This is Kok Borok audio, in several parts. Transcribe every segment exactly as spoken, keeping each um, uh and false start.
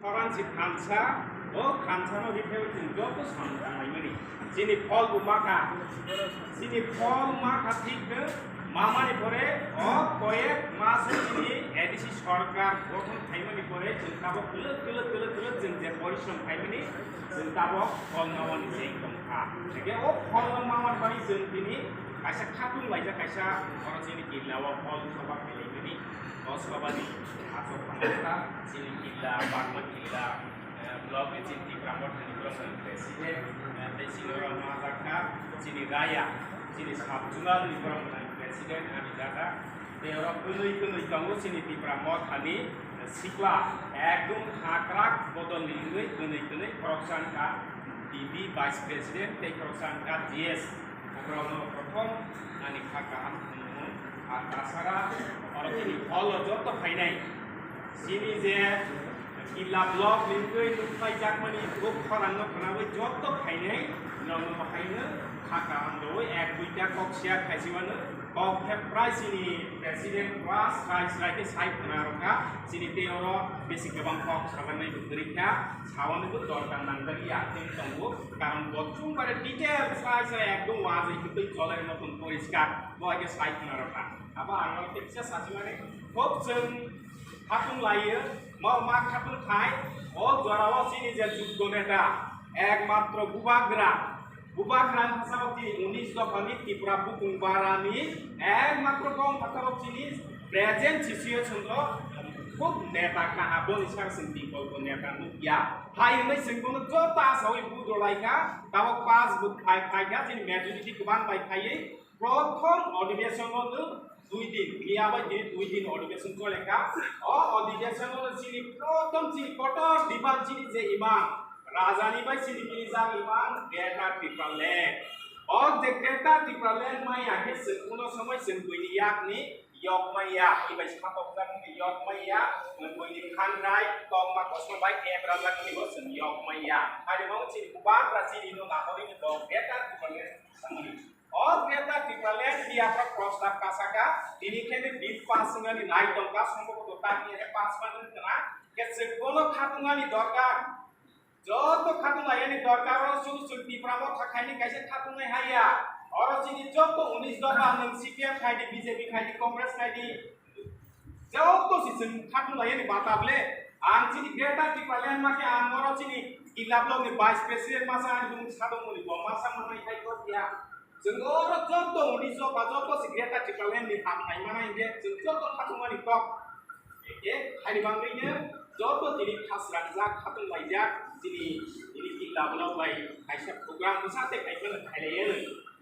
Koran si thansa, o thansa no rikhe chwng joto samung tanglaimani. Chini phol bo makha, chini phol makha thik no, mamani pore o koyek maso chini A D C sorkar gothon khaimani pore chwng tabok kwlwk, kwlwk, kwlwk, kwlwk chwng je porishrom khaimani, chwng tabok phol nangmani chwng tongkha. Hwnkhe o phol no mamani bagwi chwng tini kaisa khatung laijak, kaisa oro chini killa o phol soba khailaimani. O sobani aswk thangkha chini killa, Bagma killa, eh, block ni chini Tipra Mothani borok ni president, eh, tei chini oro ma jakha chini Raya, chini sub zonal ni borok ni president ani dada. Tei oro kwnwi kwnwi tongo chini Tipra Mothani sikla, ekdom hakrak bodol ni wngwi kwnwi kwnwi khoroksa wngkha D B vice president tei khoroksa wngkha G S. Borokno prothom ani kha kaham hwnwi, ar tasara oro chini hall o joto phainai chini je killa block ni wngwi nukhlaijakmani buk khorang no khwnawi joto phainai norokno bahaino kha kaham rwwi ek duita kok share khaisi mano, kok khe prai chini president pura srai srai khe sai khwna rwkha chini tei oro bisi kwbang kok sajaknai bo kwrwi kha. Sawani bo dorkar nangjakya tei tongo, karon bo chwng bare detail sai sai ekdom wajwi kwtwi cholai moton poriskar bo hai khe sai khwna rwkha. Abo ang oro kisa sachimani khub chwng khatung laiyo, mo ma khatung khai, o jorao chini je juggo neta, ekmatro bubagra, Bubagra ni bwskango chini unis dophani Tripura bukung barani ekmatro bong phataro chini present situation o khub neta kaha boni saka chwng bikolpo neta nukya. Hai hwnwi chwng bono joto asawi vote rwlaikha, tabok pass bo khai, khaikha chini majority kwbang bai khaiwi prothom odhibeshon o nwng dui din, miya bai tini dui din odhibeshon chole kha. O odhibeshon o chini prothom chini kotor demand chini je imang Raja ni bai chini mini jang imang Greater Tipraland. O je Greater Tipraland maya khe chwng kuno somoi chwng buini yak ni yok maya, ibai sapok jak ni yok maya, buini khanrai tokma kosom bai kebra jak ni bo chwng yok maya. Hari bo chini bubagra chini no nahori ni bo Greater Tipraland sangni. O Greater Tipraland ni yaphra prostab kasaka, tini khe ni bill pass wngani nai tongkha, sombhoboto tamni khe pass man wngkha, khe chwng bono khatungani dorkar. Joto khatung laiyani dorkar, oro chwng chwng Tipra Motha khaini kaisa khatungnai haiya. Oro chini joto unis dopha nwng C P M khaidi, B J P khaidi, Congress khaidi, Joto si chwng khatung laiyani bata ble. Ang chini Greater Tipraland ma khe ang oro chini Killa block ni vice president masa ani bumung sadong muni bo masa manai khai kok ya. Chwng oro joto uni joto joto si Greater Tipraland ni ham khai manai hingke chwng joto khatung mani kok. Eke haini bangwi no joto tini khasrangjak khatung laijak chini tini Killa block bai kaisa program bwsa tei kaisa no khailaiya.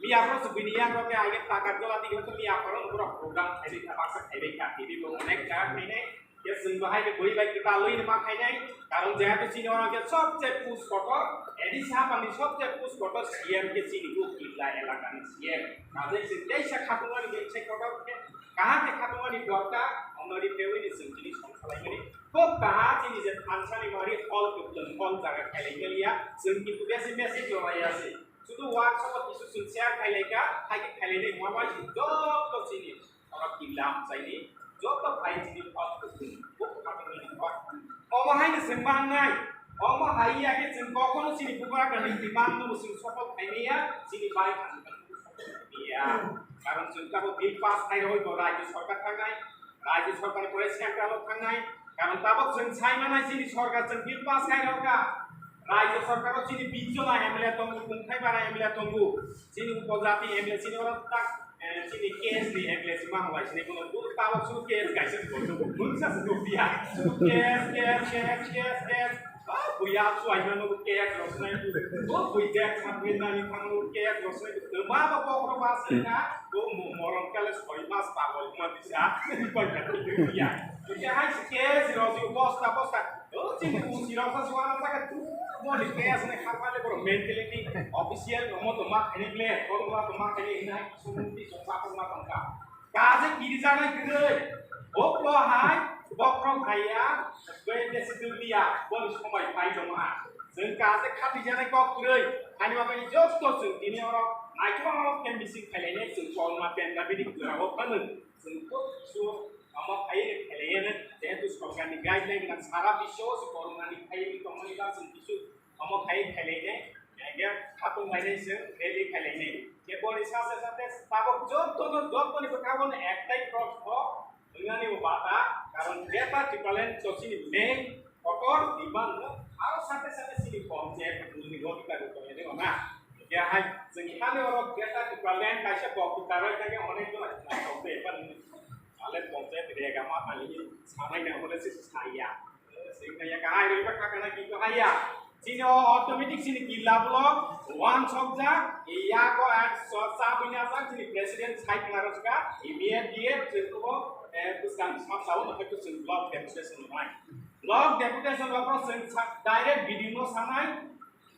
Miya phoro se bini yak rok ke age taka jola tigi to miya phoro no borok program khairi kha baksa khairi kha tini bo onek jaga khainai. Ke chwng bo hai ke bui bai kwtal wi ma khainai. Karon jehetu chini oro ke sobse push kotor, A D C hapang ni sobse push kotor C M ke chini bo Killa elaka ni C M. Najai chwng teisa khatung ani ke chai kotor ke kaham ke khatung ani dorkar, onori ke wi ni chwng chini song khalai mani. Khub kaha chini je thansa ni mari hall kwplwng hall jaga khailai mani ya. Chwng kintu besi message rwlai ya se. Sudu WhatsApp o kisu chwng share khailai kha, hai khe khailai nai ma bai joto chini oro Killa amchaini joto phai chini hot kwthwng buk khatungni hot. Omo hai no chwng mangnai, omo hai ya khe chwng kokno chini bubagra ni demand no chwng sopot khaimai ya, chini bai khan ya. Karon chwng tabo bill pass khai roi bo rajyo sorkar thangnai, rajyo sorkar pore central o thangnai, karon tabok chwng sai manai chini sorkar chwng bill pass khai rokha. Rajyo sorkaro chini bish jona M L A tongo, tongthai bara M L A tongo. Chini upojati M L A chini oro tak, eh, chini case ni M L A chini ma hwlai chini bono buru tabok suru case kaisa tongo. Mungsa se nukya. Suru case, case, case, case, case. Ah, buya su ai mano case rosnai. Bo bui case ma bui nani thango case rosnai. Ma ba pokro ba se na. Bo mo-, moron kale soi mas pagol ma bisa. Koi ka tu ya. Kya hai se case rosi bosta bosta. O chini usi rok sa suara sa ka tu mo ni kaya sene khapa le boro mentality official mo to ma khani ble, ko ma to ma khani nai sumuti so sa ma tong ka. Ka je kiri jana kiri. O ko hai bokrok haya, be desitu dia, bo ni somai pai jong ma. Jeng ka je khati jana kok kiri, hani ma bai josto jeng tini oro, nai ko oro ken bisi khaile ne jeng ko ma pen da bini kira o panu. Jeng ko su Omo khai khelaiya na, jehetu sorkarni guideline na sara biswo se corona ni khai tongmani ba chwng kisu omo khai khelainai, ya khatung lainai se rally khelainai. Keboni sase sate tabok joto no, joto ni bwkha bono ektai cross o wngnani bo bata, karon Greater Tipraland to chini main kotor demand no, aro sate sate chini panchayat ni goti ka ruto ni na. Ya hai, chwng khani oro Greater Tipraland kaisa kok taroi kage onek jon na kok te ban ale panchayat rega ma thani samai na hole se saya. Sing kaya kahai roi ba kakana ki to haya. Chini o automatic chini killa block one sokjak, iya ko at so sa bunya jak chini president side na rojka, immediate chini ko, eh, buskang sab sawo no kaitu chini block deputation nai. Block deputation rok chini sa-, direct video no sanai,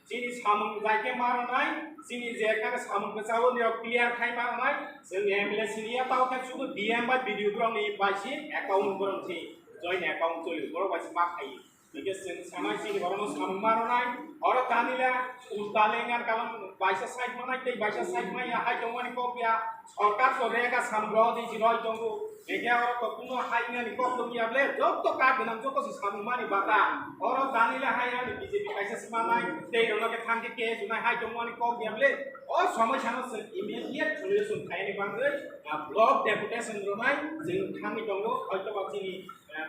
chini samung jai ke maranai, chini je kane samung ke sawo ni rok clear khai maranai, chini M L A sini ya tao ke sudu D M bai video rok ni bai si account rok si joint account choli rok bai si ma khai. Hingke chwng sanai chini borokno samung ma rwnai, oro tanila ulta lengan kalam baisa side manai tei baisa side maya hai tongmani kok ya, sorkar to rega samung rw di jiroi tongo, hingke oro to kuno hai wngani kok tong ya ble, joto kak gwnang joto se samung mani bata, oro tanila hai ani B J P kaisa se manai, tei rwno khe thang khe case wnai hai tongmani kok ya ble, o somoi sano chwng immediate solution khaini bagwi, ah, block deputation rwnai chwng thangwi tongo, hoito ba chini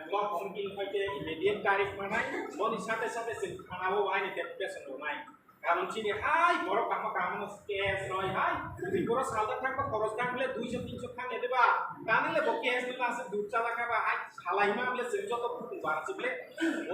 Block committee ni hoite immediate direct manai, boni sate sate chwng thana o aini deputation rwnai. Karon chini hai borok kahma kahma no case roi hai, twi borok salda thang ba khoros thang le duiso tinso thang ya deba. Tani le bo case ni lase duk chala kha ba hai salai ma le chwng joto khukung bara chible. O